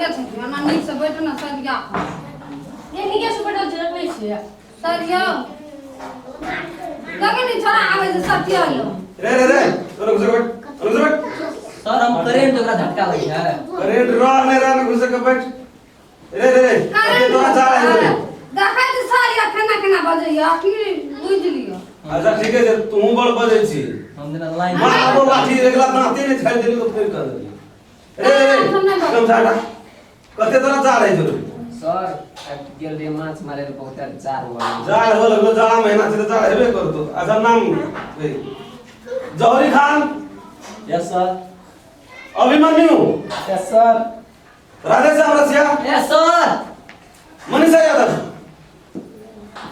सरियाले छै एना नीक से बैठ ने सरिया। ये नीके से बैठल छै, रखने छियै। सरिया लगे नहीं छोड़ा आवे से सरिया लो। रे रे रे, तोरा घुसे बैठ, तोरा घुसे बैठ। सर, हम करेंट ओकरा झटका लगै छै। करेंट रह नहीं रह, घुसे के बैठ। रे रे रे, करेंट तोरा जा रहा है। देखै छी सरिया केना केना बजैया, अखनी बुझि लियौ। अच्छा ठीक है, तू बड़ बजै छी। हम जेना लाइन मार आबो लाठी, एकला दाँते नहीं छाड़ि देली तो फेर कर देली। रे रे रे, कम साटा कते तोरा जा रहे छौ? सर, आब गेल रहियै माछ मारे लए, बहुत जाड़ हुआ। जाड़ हो लगलो, जाड़ा महीना छै तऽ जाड़ हेबे करतो। अच्छा, नाम कही। Johari Khan. Yes sir. Abhimanyu. Yes sir. Radheshyam Rasiya. Yes sir. Manisha Yadav.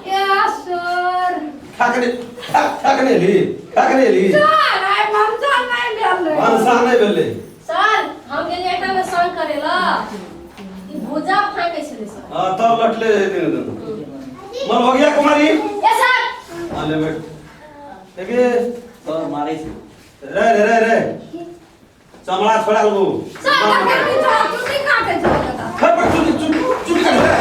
Yes sir. Thackeray Thackeray ली, ठाकरे ली। सर, आइ भनसा नहि भेलै। भनसा नहि भेलै। सर, हम गेलियै एकटा मे संग करै ला, ई भुजा फाँकै छलै सर। हाँ, तब लटले रहे दिन दिन। मलभगिया कुमारी। Yes sir. हाँ, ले बैठ। देखिए। सर, मारै छै। रे रे रे रे, चमड़ा छोड़ा लेबू। सर, देखै छी छोड़ा चुट्टी काटै छै कतऽ। खर पर चुटी चुटी चुटी काट रे।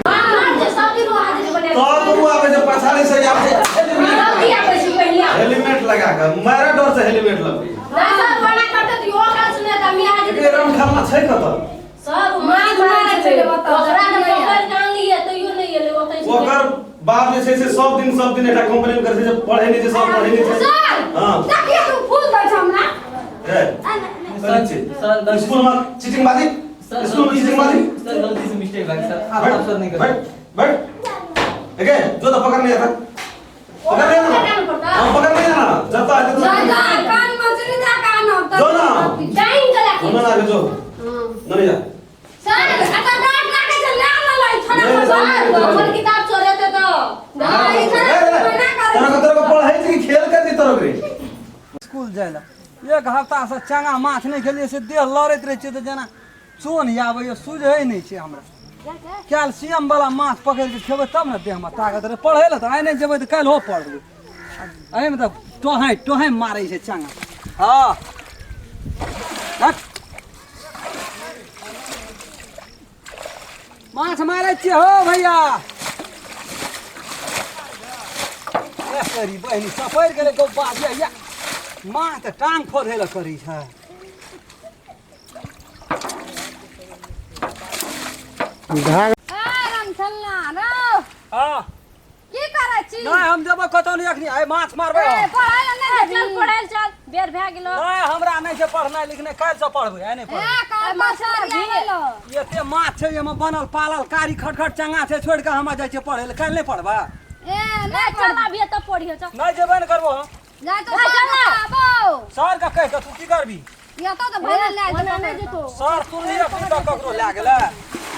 मार जे सब दिन ओ हाजिर बना। तब उ आबै छै, पछाड़ी से आबै छै। जल्दी आबै छै पहिलिया। हेलमेट लगा के मारा डर से हेलमेट लगबै। नहीं सर, बना करते तो यो काल सुने त मियां हाजिर। एकरे रंग खेलना छै कतऽ? सर, ओ माछ मारै छलै ओतऽ। ओकरा के पकड़ के आनलियै तैयो नहि एलै ओतै से। ओकर बाप जे छै से सब दिन एकटा कंप्लेन करै छै जे पढ़ै नहि छै, सब पढ़ै नहि छै। सर, हाँ। देखिए तू फूल दै छ हमरा। रे, सर, छै। सर, गलती स्कूल में चीटिंग बाजी, सर, स्कूल में चीटिंग बाजी। सर, गलती से मिस्टेक भए गेल सर, आब बैठ आब सर नहीं बैठ करबै। बैठ। एके जो तो पकड़ नहीं आता, पकड़ नहीं पकड़ना आना। पड़ता। हाँ, पकड़ नहीं आना जब आते तो जा जा, कान मछली दे कान अब। जो ना। टाइम के लाखी। ना ना जो नहीं जा। सर, अतः डांट लागे छै, ले आन लै छोड़ा। नहीं, नहीं, सर, नहीं, नहीं, अपन किताब चोरेते तो हाँ, ई छोड़ा मना करे। तोरा तोरा को पढ़ाई छै कि खेल कर दी तोरा रे? स्कूल जाय लए एक हफ्ता से चंगा माछ नहि खेलियै से देह लड़ैत रहै छै, तऽ जेना चोन आबैए, सुझै नहि छै हमरा। कैल्सियम वाला माछ पकड़ि कऽ खेबै तब ने देहमे ताकत रहै। पढ़ै लए तऽ आइ नहि जेबै तऽ काल्हिओ पढ़बै। एहिमे तऽ टोहाइ टोहाइ मारै छै चंगा। हँ, हट। माछ मारै छियै हो भैया। ए करी बहिनी, सपरि गेलै गौ बाप। या माछ तऽ टांग खोधै लए करै छै। ए रामछल्ला रौ। हँ। की करै छी? नहि, हम जेबै कतौ नहि अखनी, आइ माछ मारबै ए हम। पढ़ै लए नहि चल जेबही? पढ़ै लए चल, बेर भए गेलो। नहि, हमरा नहि छै पढ़नाइ लिखनाइ, काल्हिसँ पढ़बै, आइ नहि ए पढ़बै। काल माछ मारलो। एते माछ छै एहिमे बनल पालल, कारी खटखट चंगा छै, छोड़ि कऽ हम जाइ छियै पढ़ै लए? काल्हि नहि पढ़बै? ए ए नहि चल, पढ़। अभी तऽ पढ़ियो, चल। नहि जेबै ने करबो हम। जा तो ए, सर चल ना। आबो। सर के कहि कऽ तू की करबी? या तो भैया ले ओना जेतौ। नहि जेतौ। सर सुनली अखनी तक ककरो लए गेलै?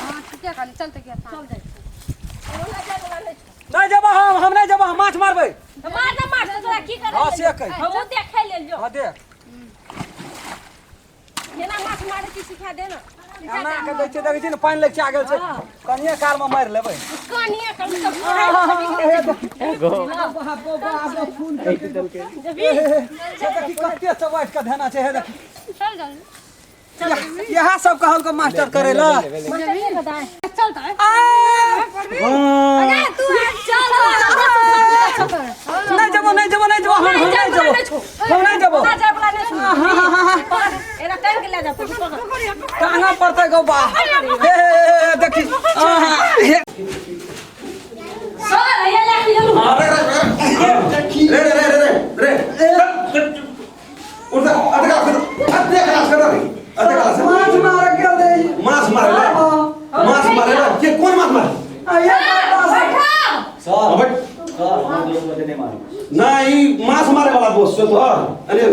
हां, ठीके कहली, चल तऽ गया। चल जाइ छी। ओना जाय वाला नहि छौ। नहि जेबै हम, हम नहि जेबै, हम माछ मारबै। मार ना मार तऽ तोरा की करे? हँ, से कहि। हमहूँ देखै लेल जो। हँ, देख। केना माछ मारै छी सिखा दे ना। एना के दै छै, देखै छी ने, पानि लग गेल छै, कनिए कालमे मारि लेबै। कनिए कम तऽ कते से बैठ कऽ धेना छै, हे देखी। चल जल्दी। इएह सब कहलको मास्टर करै लए। चल तऽ। अरे तू आज चल। नहि जेबो, नहि जेबो, नहि जेबो हम, हम नहि जेबो, हम नहि जेबो। ओना जाय वाला नहि छौ। एना टांग के ले जा, पकड़ पकड़। टांगा पड़तै गौ बा। हे हे, हे, देखी आहा, हे। सर, हैया ले के गेलू। रे रे रे रे रे रे रे, उठ जा। अधे क्लास अधे क्लास कर रे, अधे क्लास। माछ मारे गेल रही। माछ मारे ला, माछ मारे ला के? कोन माछ मारे? आ, एक हफ्ता से सर। बैठ। सर, हम दोस्त बते नहीं मारू। ना, ई माछ मारे वाला दोस्त छै तोहर? अरे।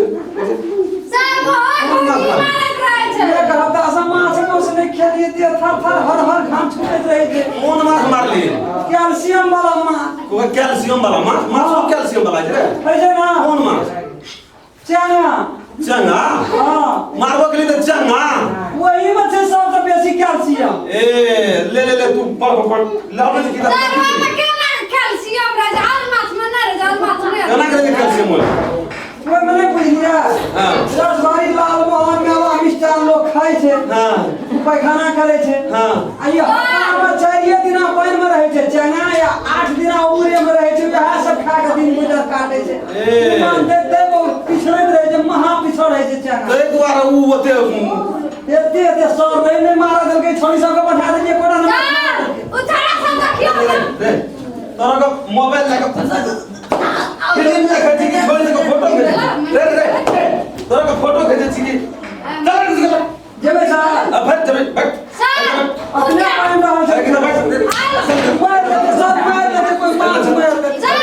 सर, बहुत कोन माछ मुर्गी मारे? मारैत रहै छै। एक हफ्ता से माछ माउस नहि खेलियै, देह थर थर हर हर घाम छूटैत रहै छै। कोन माछ मारली? कैल्सियम वाला माछ। कोन कैल्सियम वाला माछ? माछो कैल्सियम वाला छै रे? होइ छै ना। कोन माछ? चेंगा। चंगा? हाँ। मारबो के लिए तऽ चंगा। वही में छै सबसे बेसी कैल्सियम। ए ले ले ले, तू पढ़ पढ़ ले, अपने से किताब। सर, ओहिमे केना कैल्सियम रहै छै? आओर माछमे नहि रहै छै, आओर माछ नहि रहै। केना के कैल्सियम होय? ओहिमे नहि बुझलियै? हाँ। रसभरी, लालमोहन, मेवा मिष्ठान लोग खाइ खाइ छै। हाँ। पैखाना करै छै। हाँ। आ ई हफ्तामे 4 दिना पानिमे रहै छै चेंगा, या 8 दिना उड़े में रहै छै, वएह सब खा के दिन गुजर काटै छै। ए। ईमान देखते बहुत पिछड़ैत रहै छै, महा पिछड़ रहै छै चेंगा। ताहि दुआरे उ ओते एते एते सर नहि नहि मारऽ देलकै, छोड़ी सबके पठा देलियै कोना नहि मारऽ देलकै। ओ छड़ा सब देखियौ रे रे, तोरा के मोबाइल लए के फिल्म देखै छी कि छोड़ी सबके फोटो खींचै छी? रे रे रे, तोरा के फोटो खींचै छी कि चल रे, चल। जेबै सर। आ बैठ जेबै, बैठ। सर अपने पानि रहल छै। अरे कि बैठ। मारि देतै सब, मारि देतै, कोइ माछ मारि देतै। सर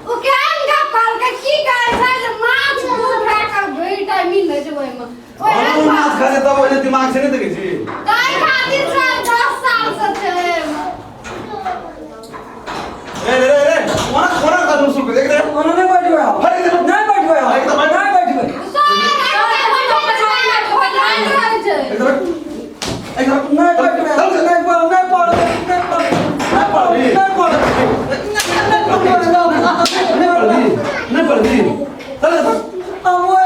ओ केहन गप कहलकै, की कहै छै जे माछ दूध खा कऽ विटामिन होइ छै ओहिमे, ओहन हम माछ बात। खा छै तब ओहिने दिमाग छै, नहि देखै छी? ताहि खातिर सर 10 साल से छै एहिमे। रे रे रे रे, कोना कोना कदम शुरू कर देख रे। ओना नहि बैठबै हम। हट इधर। नहि बैठबै हम। एकदम बैठ। नहि बैठबै। सर एते रहै छै। एकदम एकदम। नहि बैठबै हम। चल। नहि पढ़ब, नहि पढ़ब, नहि पढ़ब, नहि पढ़ब, नहि पढ़ब, नहि पढ़ब। नहीं पढ़ी, चल चल। हम ओहि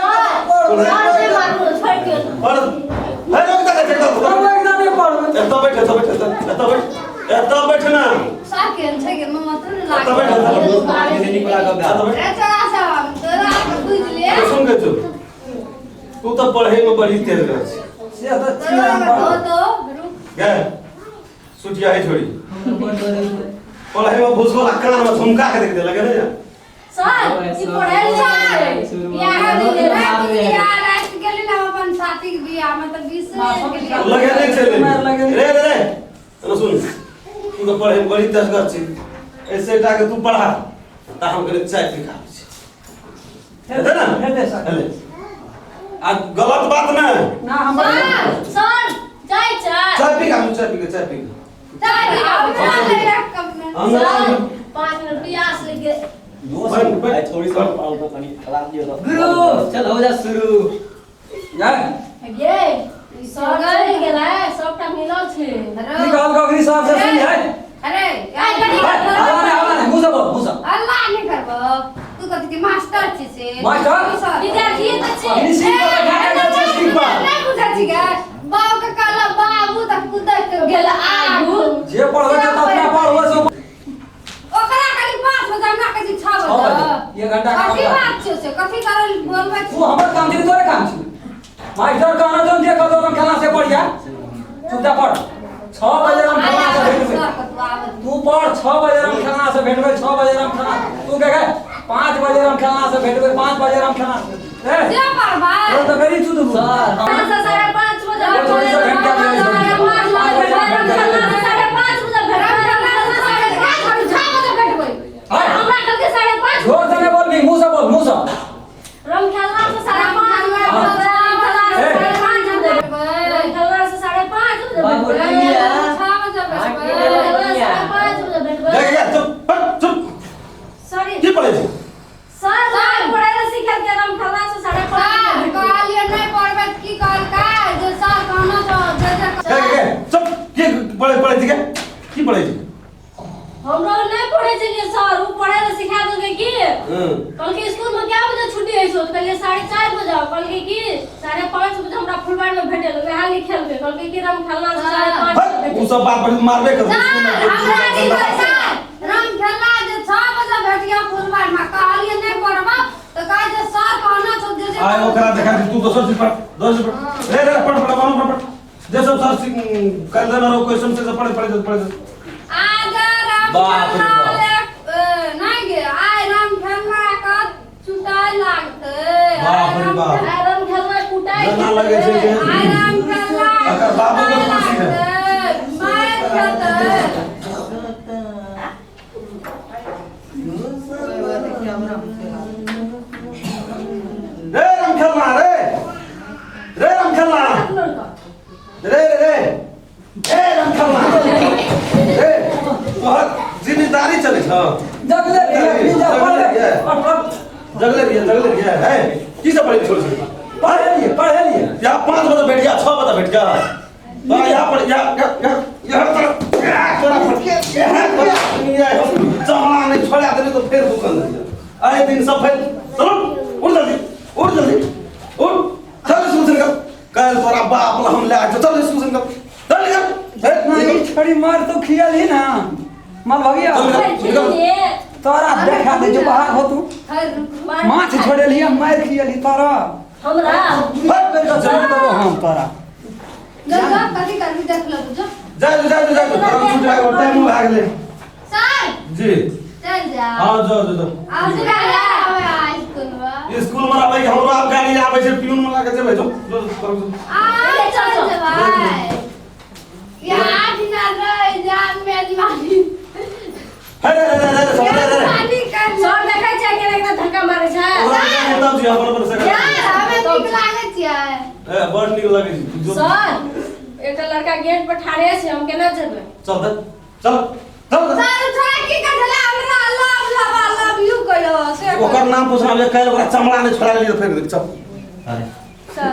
पढ़बै। सर नहि मारू, छोड़ि दियौ। पढ़ है, रोक दे चल। हम एकदम नहि पढ़बै। एतऽ बैठ, एतऽ बैठ, एतऽ बैठ, एतऽ बैठ ना। सर केहन छै गे मामा, तू ने एतऽ बैठ, एतऽ बैठ। निकला गप। एतऽ बैठ। ए चला सब तोरा के बुझि ले। सुन के चुप, तू तऽ पढ़े में बड़ी तेज रह छी। से तऽ छियै तोरा हम के पढ़ब। धो दो रुक। गए सुटिया है छोड़ी, पढ़े में भूसगोला कान में झुमका के देख दे लगे ना। सर ई पढ़ै लिखै छै, बियाह नहि रे भेलै। बुझिया, राति गेली ना हम अपन साथी के बियाह में तऽ 20 गेलियै। लगे नहीं चले। मार लगे। रे रे रे, चलो सुन, तू तो पढ़े में बड़ी तेजगर छी, ऐसे टा के तू पढ़ा ता हम करे चाय पी खाबै छी, हेतै ना? हेतै सर। हेले आ गलत बात ना। ना हम सर सर जाइ चाय। चाय पी खा, चाय पी के, चाय पी के। सर आब ना ले कम में। हम सर 5 मिनट प्यास लागि गेल। बैठ, बैठ। थोड़ी सी और कनी खिला दियो तो गुरु चल हो जा शुरू। जाय। ये ई सर चलि गेलै, सबटा मिलल छै। की कहल अग्नि साहब से सुनी है। अरे आइ कनी हवा नहि, हवा नहि, मुँह से बोल, मुँह से। अल्लाह नहीं करबो, तू कथी के मास्टर छी से? मास्टर? सर। विद्यार्थी तऽ छै। अग्नि सिंह पर बैठा के गेल छै सिंह पर। नहीं बुझै छी गे, बाप के कहला बाबू तऽ कुदक के गेल आगू। जे पढ़बै छै तऽ अपना पढ़बै से। ओकरा खाली 5 बजे, हमरा कहै छै 6 6 बजे। बजे, एक घंटा काम कथी कर। बात छै से, कथी करल बोलबै तू हमर काम छी, तोरे काम छी? मास्टर कहना जो जे कहतो हम खेलना से पढ़िया, चुपचाप पढ़। 6 बजे हम खेलना से भेटबै। सर कतु आबत। तू पढ़, 6 बजे हम खेलना से भेटबै, 6 बजे हम खेलना। तू के गए 5 बजे हम खेलना से भेटबै, 5 बजे हम खेलना से। ए से पढ़बै। तोरा तऽ मेरी चुद सर पाँच से 5:30 बजे। थोड़ी सा घंटा ले 5:30 बजे भेटबै। 6 बजे भेटबै। हमरा कहलकै 5:30। जोर से नहीं बोलबी, मुंह से बोल, मुंह से। रम खेलना से 5:30 बजे, राम खेलना से 5:30 बजे, राम खेलना से 5:30 बजे बाबू भेटबै। टिया। 6 बजे भेटबै। राम खेलना से 5:30 बजे भेटबै। देख गे, चुप हट, चुप। सॉरी की पढ़े छी? सर, सर पढ़ै लए सिखेलकै राम खेलना से 5:30 सर बजे। कहलियै नहि पढ़बै तऽ की कहलकै जे सर कहना छौ जे जे गे गे, चुप। की पढ़े पढ़े छी गे? की पढ़े छी? हमरो नहि पढ़ै छलियै सर, ओ पढ़ै लए सिखा देलकै की। हम्म। कहलकै स्कूल में कै बजे छुट्टी होइ छौ? तऽ कहलियै 4:30 बजे। कहलकै कि 5:30 बजे हमरा फुलबाड़ी में भेटल, वएह लिखेलकै। कहलकै कि राम खेलना से 5:30 हट, बजे उ भेटल। सब बात पर मारबे करबै। सर हमरा की कहै छै, राम खेलना जे 6 बजे भेटिया फुलबाड़ी में, कहलियै नहि पढ़बा तऽ कहै छै सर कहना छौ जे जे आय ओकरा देखा दे, तू दोसर चीज पढ़, दोसर चीज पढ़। रे रे, पढ़ पढ़ पढ़ पढ़ पढ़। जे सब सर कल देना रहो क्वेश्चन से पढ़े पढ़े पढ़े। आज राम बाप रे खेलना बाप। नहीं गे, आइ राम खेलना के चुटाइ लागतै। बाप रे बाप। आइ राम खेलना कुटाइ। जेना लगै छै जे आइ राम खेलना एकर बाबू के खुशी है। मारि खेतै। रे राम खेलना, रे रे राम खेलना, रे रे रे, ए राम खेलना रे, तोहर जिम्मेदारी चलै छौ। जगले रहिए, जा पढ़ ले, पढ़ पढ़। जगले रहिए, जगले रहिए है। की सब पढ़े छोड़ छी? पढ़े लिए, पढ़े लिए। या 5 बजे बैठ जा, 6 बजे बैठ जा, तो यहाँ पर यहाँ यहाँ यहाँ पर यहाँ तोरा पर यहाँ तोरा जमा नहीं छोड़ा देने तो फिर दुकान दे आए दिन सब फिर। चलो उठ जल्दी, उठ जल्दी, उठ चल स्कूल से निकल। कल तोरा बाप बाप ला हम ले आइ चल स्कूल से निकल चल निकल हे, नहीं निकल। छड़ी मार तो खियल ही ना माल भगिया चल निकल। तोरा देखा दे जो बाहर हो तू माछ छोड़ेली हम मार खियली तोरा हमरा हट कर जरूर देबो हम तोरा जो जो कथी करबी देख लेबो जो जा जा जा जा तोरा छूट जाए टाइम भए गेलै सर जी चल जा हां जो जो जो आब जा आवे स्कूल में स्कूल में आबै के हमरो आब गाड़ी आबै छै प्यून वाला के जेबै जो जो जो, जो। आ चल जेबै यार ना रह जान मेजबानी हे रे रे रे रे सब रे रे मेजबानी कर सर देखै छै केना केना धक्का मारै छै ओकरा तब जी अपन अपन से यार हमे नीक लागै छियै ए बड़ नीक लागै छै जो सर एकटा लड़का गेट पर ठाढ़े छै हम केना जेबै चल दे चल चल दे। सर छोड़ा की कथला हमरा लव लव लव you कहियो से ओकर नाम पूछना जे काल्हि ओकरा चमड़ा नहि छोड़ा लेलियै तऽ फेर देख चल अरे सर